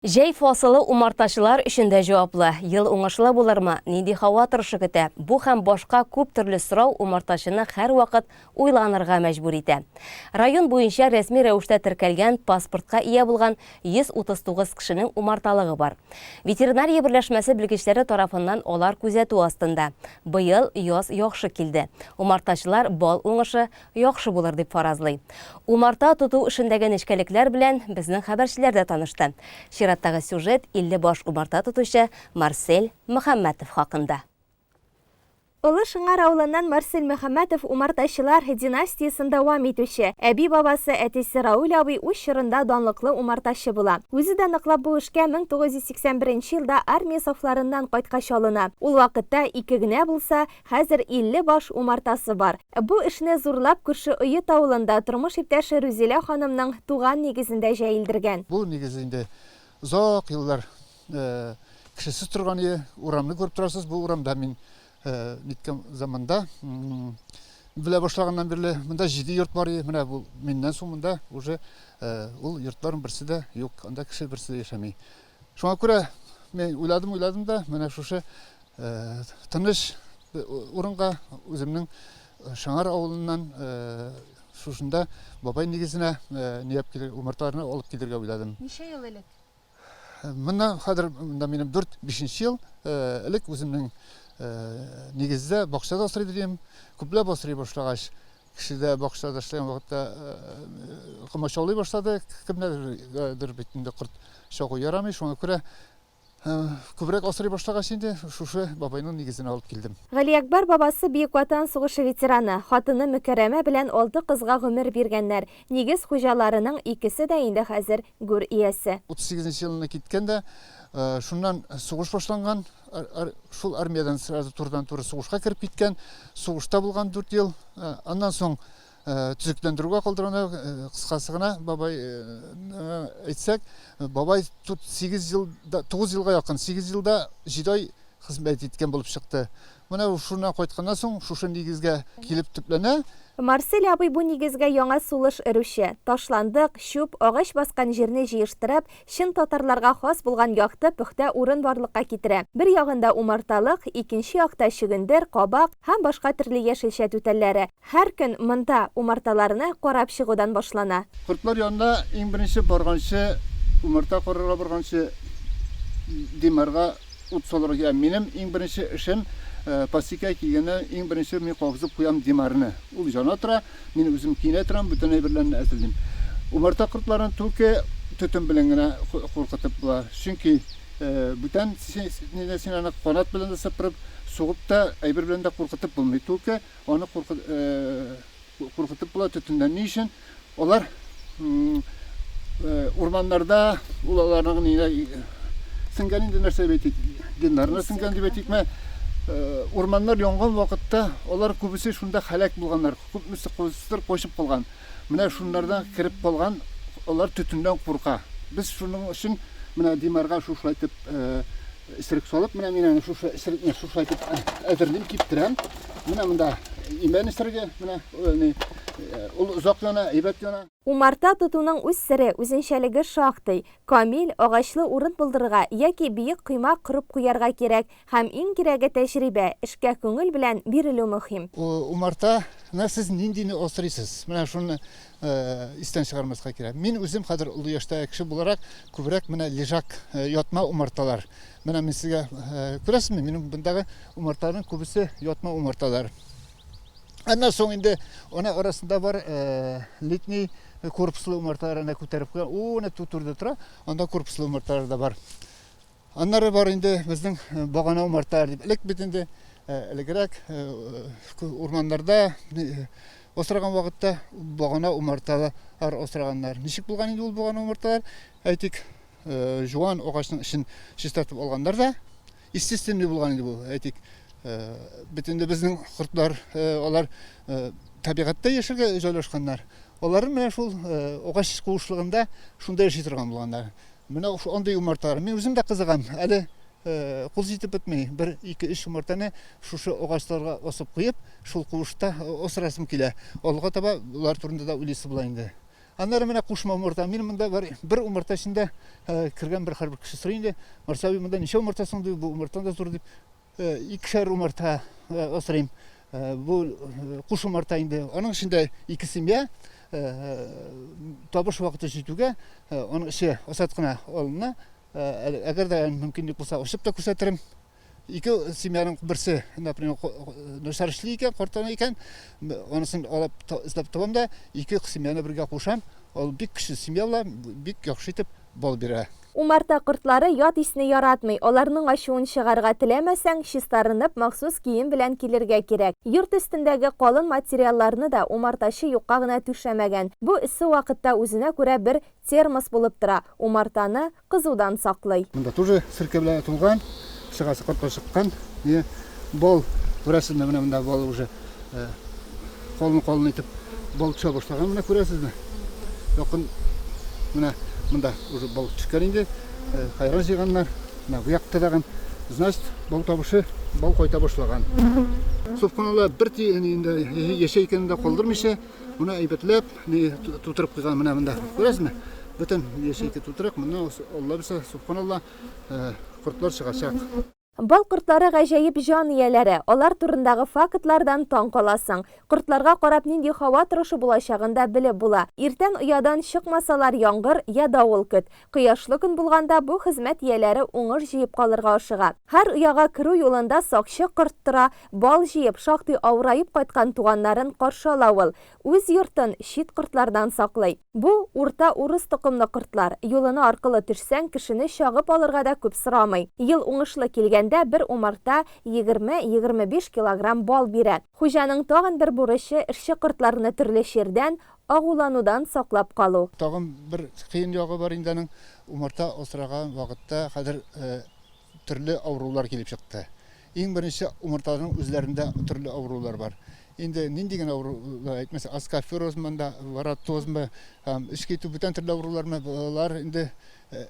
Җәй фасылы умартачылар өчен дә җаваплы. Ел уңышлы булырмы, нинди һава торышы көтә? Бу һәм башка күп төрле сорау умартачыны һәрвакыт уйланырга мәҗбүр итә. Район буенча рәсми рәвештә теркәлгән паспортка ия булган 139 кешенең умарталыгы бар. Ветеринария берләшмәсе белгечләре тарафыннан алар күзәтү астында. Быел яз яхшы килде. Умартачылар бал уңышы яхшы булыр дип фаразлый. Умарта тоту эшендәге нечкәлекләр белән безнең хәбәрчеләр дә танышты. Чираттагы сюжет 50 баш умарта тотучы Марсель Мөхәммәтов хакында. Олы Шыңар авылыннан Марсель Мөхәммәтов умартачылар династиясен дәвам итүче. Әби-бабасы, әтисе Рауль абый үз чорында данлыклы умартачы була. Үзе дә ныклап бу эшкә 1981 елда армия сафларыннан кайткач алына. Ул вакытта ике генә булса, Хәзер 50 баш умартасы бар. Бу эшне зурлап күрше Оет авылында тормыш иптәше Рүзилә ханымның туган нигезендә җәелдергән. Бу нигез инде озак еллар кешесез торган иде. Урамны күреп торасыз, бу урамда мин ниткән заманда белә башлаганнан бирле монда җиде йорт бар иде. Менә бу миннән соң монда уже ул йортларның берсе дә юк, анда кеше берсе дә яшәми. Шуңа күрә мин уйладым, уйладым да, менә шушы тыныч урынга үземнең Шаңар авылыннан шушында бабай нигезенә ниәп килер, умарталарны алып килергә уйладым. Ничә ел элек? Моннан хәзер монда минем 4-5 ел элек үземнең нигездә бакчада асрый идем. Күпләп асрый башлагач, Кешедә бакчада эшләгән вакытта комачаулый башлады. Кемнәрдер бит инде корт чагу ярамый. Шуңа күрә күбрәк асрый башлагач инде шушы бабайның нигезенә алып килдем. Галиәкбәр бабасы Бөек Ватан сугышы ветераны, хатыны Мөкәррәмә белән алты кызга гомер биргәннәр. Нигез хуҗаларының икесе дә инде хәзер гүр иясе. 38 нче елны киткән дә, шуннан сугыш башланган. Шул армиядән сразу турыдан-туры сугышка кереп киткән. Сугышта булган 4 ел. Аннан соң төзекләндерүгә калдырган, кыскасы гына бабай әйтсәк, бабай тут 8 елда, 9 елга якын, 8 елда 7 ай хезмәт иткән булып чыкты. Менә шуннан кайтканнан соң шушы нигезгә килеп төпләнә. Марсель абый бу нигезгә яңа сулыш өрүче. Ташландык, чүп, агач баскан җирне җыештырып, чын татарларга хас булган якты, пөхтә урын барлыкка китерә. Бер ягында умарталык, икенче якта чөгендер, кабак һәм башка төрле яшелчә түтәлләре. Һәр көн монда умарталарны карап чыгудан башлана. Кортлар янына иң беренче барганчы, умарта карарга барганчы, димарга Ут салырга кирәк. Минем иң беренче эшем, пасека килгәндә иң беренче мин кабызып куям димарны. Ул җана тора, мин үзем киенә торам, бүтән әйберләрне әзерлим. Умарта кортларын түлке төтен белән генә куркытып була. Чөнки бүтән нидә син аны канат белән дә сыпырып, сугып та, әйбер белән дә куркытып булмый. Түлке аны куркытып була төтеннән. Ни өчен? Алар урманнарда, ул аларның нигә сеңгән инде нәрсә дип әйтик, геннарына сеңгән дип әйтикме, урманнар янган вакытта алар күбесе шунда һәлак булганнар, күпмесе кайсыдыр качып калган. Менә шуннардан кереп калган, алар төтеннән курка. Без шуның өчен менә Димарга шушылай итеп Эсерек салып, менә мин аны шушы эсерекне шушылай итеп әзерлим, киптерәм. Менә монда имән эсереге, менә ни, ул озак яна, әйбәт яна. Умарта тотуның үз сере, үзенчәлеге шактый. Камил, агачлы урын булдырырга яки биек койма корып куярга кирәк һәм иң кирәге тәҗрибә, эшкә күңел белән бирелү мөһим. Умартаны сез ниндине асрыйсыз? Менә шуны истән чыгармаска кирәк. Мин үзем хәзер олы яшьтәге кеше буларак, күбрәк менә лежак, ятма умарталар. Менә мин сезгә күрәсезме, минем мондагы умарталарның күбесе ятма умарталар. Аннан соң инде ана арасында бар летний корпуслы умарталар әнә күтәреп куйган. О, әнә түрдә тора. Анда корпуслы умарталар да бар. Аннары бар инде безнең багана умарталар дип. Элек бит инде элегрәк урманнарда асраган вакытта багана умарталар асраганнар. Ничек булган инде ул багана умарталар? Әйтик, жуан агачның эчен чистартып алганнар да, естественный булган инде бу, әйтик, бит инде безнең кортлар, алар табигатьтә яшәргә җайлашканнар. Алар менә шул агач куышлыгында шунда яши торган булганнар. Менә андый умарталар. Мин үзем дә кызыгам. Әле кул җитеп бетми. Бер, ике, өч умартаны шушы агачларга асып куеп, шул куышта асрасым килә. Алга таба болар турында да уйлыйсы була инде. Аннары менә кушма умарта. Мин монда бар бер умарта эчендә кергән бер һәрбер кеше сорый инде. Марсель абый, монда ничә умарта соң ди, бу умартаң да зур дип. Икешәр умарта асрыйм. Бу куш умарта инде. Аның эчендә ике семья. Табыш вакыты җитүгә, аның эче асат кына алына. Әгәр дә мөмкинлек булса, ачып та күрсәтерем. Ике семьяның берсе, например, начар эшли икән, картана икән, анысын алып эзләп табам да, ике семьяны бергә кушам. Ул бик көчле семья була, бик яхшы итеп бал бирә. Умарта кортлары ят исне яратмый, аларның ачуын чыгарга теләмәсәң, чистарынып, махсус кием белән килергә кирәк. Йорт өстендәге калын материалларны да умартачы юкка гына түшәмәгән. Бу эссе вакытта үзенә күрә бер термос булып тора, умартаны кызудан саклый. Монда тоже серкә белән тулган, чыгасы кортлар чыккан. Менә бал, күрәсезме, менә монда бал уже калын-калын итеп бал төшә башлаган, менә күрәсезме? Якын менә монда уже бал төшкән инде. Хайран җыйганнар. Менә бу якта тагын, значит, бал табышы, бал кайта башлаган. Собканалар бер тиен инде ячейканы да калдырмыйча, Моны әйбәтләп, ни тутырып куйган менә монда. Күрәсезме? Бөтен яшәйке тутырык. Моннан Алла бирсә, субханалла, кортлар чыгачак. Бал кортлары гаҗәеп җан ияләре. Алар турындагы фактлардан таң каласың. Кортларга карап нинди һава торышы булачагын да белеп була. Иртән оядан чыкмасалар яңгыр я давыл көт. Кояшлы көн булганда бу хезмәт ияләре уңыш җыеп калырга ашыга. Һәр ояга керү юлында сакчы корт тора, бал җыеп, шактый авыраеп кайткан туганнарын каршы ала ул. Үз йортын чит кортлардан саклый. Бу, урта урыс токымлы кортлар. Юлына аркылы төшсәң, кешене чагып алырга да күп сорамый. Ел уңышлы килгәндә бер умарта 20-25 килограмм бал бирә. Хуҗаның тагын бер бурычы, эшче кортларны төрле чирдән, Агуланудан саклап калу. Тагын бер кыен ягы бар инде аның, умарта асраган вакытта хәзер төрле авырулар килеп чыкты. Иң беренче умартаның үзләрендә төрле авырулар бар. Инде нинди генә авырулар әйтмәсә, аскоферозмы да, варатозмы, һәм эч китү, бүтән төрле авырулармы, болар инде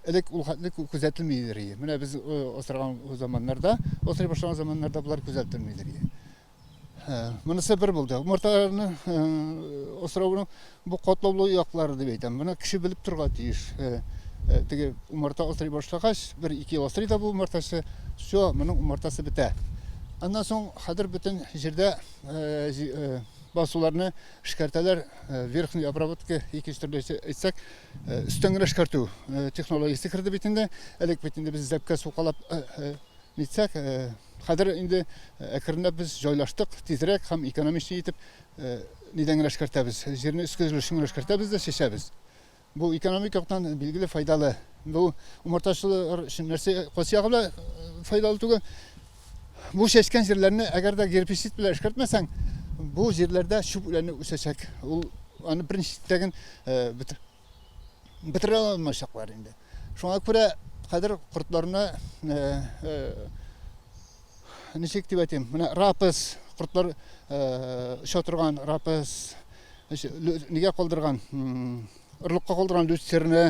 элек ул хәтле күзәтелми иде. Менә без асраган заманнарда, асрый башлаган заманнарда болар күзәтелми иде. Монысы бер булды. Умарталарны асрауның бу катлаулы яклары дип әйтәм. Моны кеше белеп торырга тиеш. Теге умарта асрый башлагач, бер-ике ел асрый да бу умартачы, все, моның умартасы бетә. Аннан соң хәзер бөтен җирдә басуларны эшкәртәләр, верхний обработка, икенче төрле әйтсәк, өстән генә эшкәртү технологиясе керде бит инде. Элек бит инде без зәпкә сукалап нитсәк, Хәзер инде әкренләп без җайлаштык, тизрәк һәм экономичный итеп нидән генә эшкәртәбез, җирне өске өлешен генә эшкәртәбез дә чәчәбез. Бу экономик яктан билгеле файдалы. Бу умартачылар өчен нәрсә, кайсы ягы белән файдалы түгел? Бу чәчкән җирләрне әгәр дә гербицид белән эшкәртмәсәң, бу җирләрдә чүп үләне үсәчәк. Ул аны беренче читтәген бетерә алмаячаклар инде. Шуңа күрә хәзер кортларны ничек дип әйтим, менә рапс, кортлар оча торган рапс, нигә калдырган, орлыкка калдырган люцерны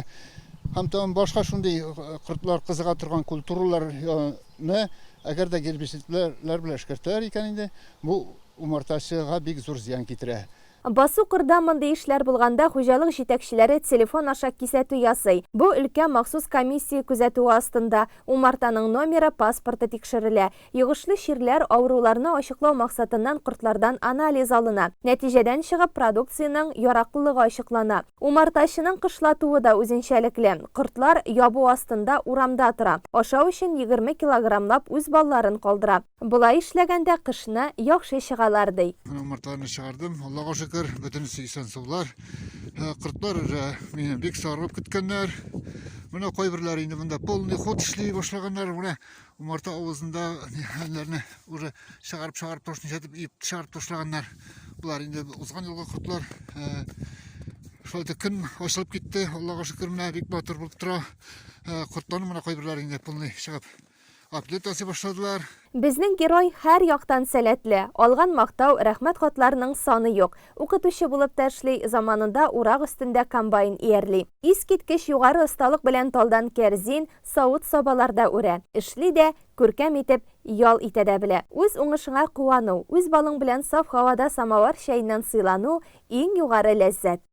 һәм тагын башка шундый кортлар кызыга торган культураларны әгәр дә гербицидлар белән эшкәртәләр икән инде, бу умартачыга бик зур зыян китерә. Басу-кырда мондый эшләр булганда хуҗалык җитәкчеләре телефон аша кисәтү ясый. Бу өлкә махсус комиссия күзәтүе астында. Умартаның номеры, паспорты тикшерелә. Йогышлы чирләр, авыруларны ачыклау максатыннан кортлардан анализ алына. Нәтиҗәдән чыгып, продукциянең яраклылыгы ачыклана. Умартачының кышлатуы да үзенчәлекле. Кортлар ябу астында урамда тора. Ашау өчен 20 килограммлап үз балларын калдыра. Болай эшләгәндә кышны яхшы чыгалар, ди. Менә умарталарны чыгардым, Аллага шөкер, бөтенесе исән-саулар. Кортлар уже мине бик сарылып көткәннәр. Менә кайберләре инде монда полный ход эшли башлаганнар. Менә умарта авызында хәлләрне уже чыгарып-чыгарып тошничәтеп иеп чыгарып ташлаганнар. Болар инде узган елгы кортлар. Шулай итеп көн ачылып китте. Аллага шөкер, менә бик матур булып тора. Кортларның менә кайберләре инде полный чыгып Аплет ясый башладылар. Безнең герой һәр яктан сәләтле. Алган мактау, рәхмәт хатларының саны юк. Укытучы булып та эшли, заманында урак өстендә комбайн ияр-ли. Искиткеч югары осталык белән талдан кәрзин, савыт-сабалар да үрә. Эшли дә, күркәм итеп ял итә дә белә. Үз уңышыңа куану, үз балың белән саф һавада самовар чәеннән сыйлану, иң югары ләззәт.